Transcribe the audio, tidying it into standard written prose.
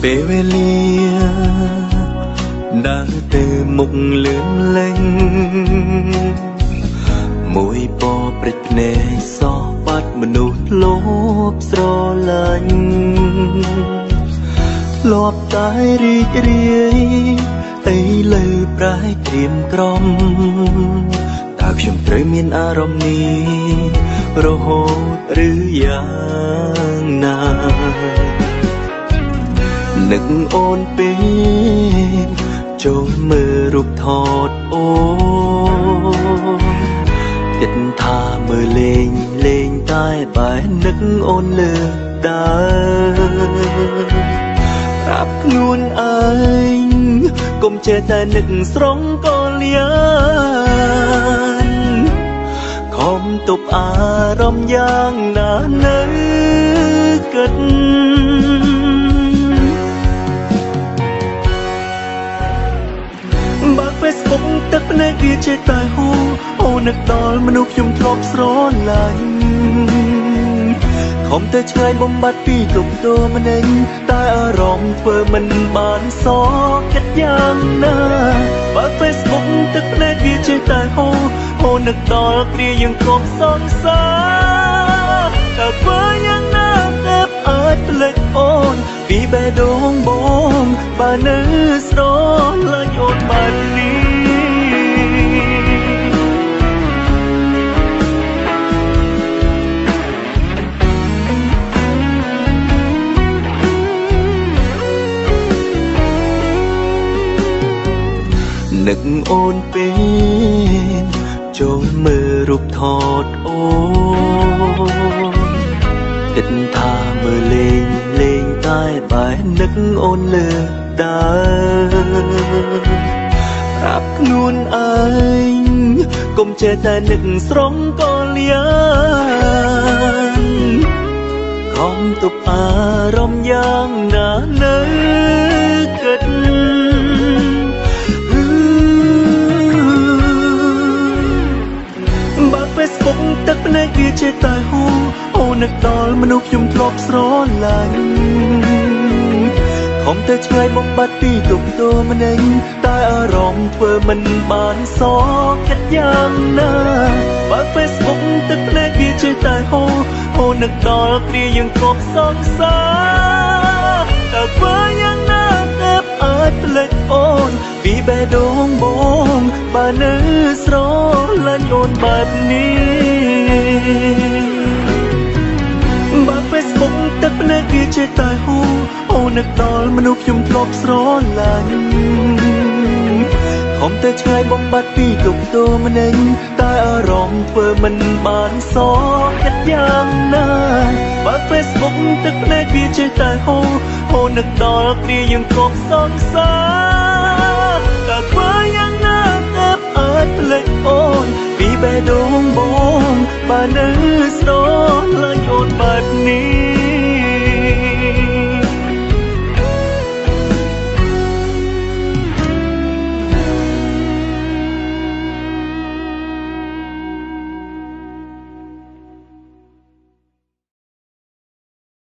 ពេលវេលាដើរទៅមុខលឿនលេងមួយពព្រិចភ្នែកសោះបាត់មនុស្សធ្លាប់ស្រឡាញ់ធ្លាប់តែរីករាយឥឡូវប្រែក្រៀមក្រំតើខ្ញុំត្រូវមានអារម្មណ៍នេះរហូតឬយ៉ាងណានឹកអូនពេលចូលមើលរូបថតអូនគិតថាមើលលេងលេងតែបែរនឹកអូនលើដើប្រាប់ខ្លួនឯងកុំចេះតែនឹកស្រង់កលៀនខំទប់អារម្មណ៍យ៉ាងណានៅគិតបើ Facebook ទឹកភ្នែកវាចេះតែហូរអូនឹកដល់មនុស្សខ្ញុំធ្លាប់ស្រឡាញ់ខំទៅឆ្ងាយបំបាត់ពីទុកទោមនិញតែអារម្មណ៍ធ្វើមិនបានសគិតយ៉ាងណាបើ Facebook ទឹកភ្នែកវាចេះតែហូរអូនឹកដល់គ្រាយើងធ្លាប់សង្សារតើធ្វើយ៉ាងណាទើបអាចផ្លិចអូនពីបេះដូងបងបើនៅស្រឡាញ់អូនបែបនេះនឹកអូនពេលចូលមើលរូបថតអូនគិតថាមើលលេងលេងតែបែរនឹកអូនលើដើប្រាប់ខ្លួនឯងកុំចេះតែនឹកស្រង់កលៀនខំទប់អារម្មណ៍យ៉ាងណានៅគិតបើ Facebook ទឹកភ្នែកវាចេះតែហូរអូនឹកដល់មនុស្សខ្ញុំធ្លាប់ស្រឡាញ់ខំទៅឆ្ងាយបំបាត់ពីទុកទោមនិញតែអារម្មណ៍ធ្វើមិនបានសគិតយ៉ាងណាបើ Facebook ទឹកភ្នែកវាចេះតែហូរអូនឹកដល់គ្រាយើងធ្លាប់សង្សារតើធ្វើយ៉ាងណាទើបអាចផ្លិចអូនពីបេះដូងបងបើនៅស្រឡាញ់អូនបែបនេះបើ Facebook ទឹកភ្នែកវាចេះតែហូរអូនឹកដល់មនុស្សខ្ញុំធ្លាប់ស្រឡាញ់ខំទៅឆ្ងាយបំបាត់ពីទុកទោមនិញតែអារម្មណ៍ធ្វើមិនបានសគិតយ៉ាងណាបើ Facebook ទឹកភ្នែកវាចេះតែហូរអូនឹកដល់គ្រាយើងធ្លាប់សង្សារតើធ្វើយ៉ាងណាទើបអាចផ្លិចអូនពីបេះដូងបងបើនៅស្រឡាញ់អូនបែបនេះ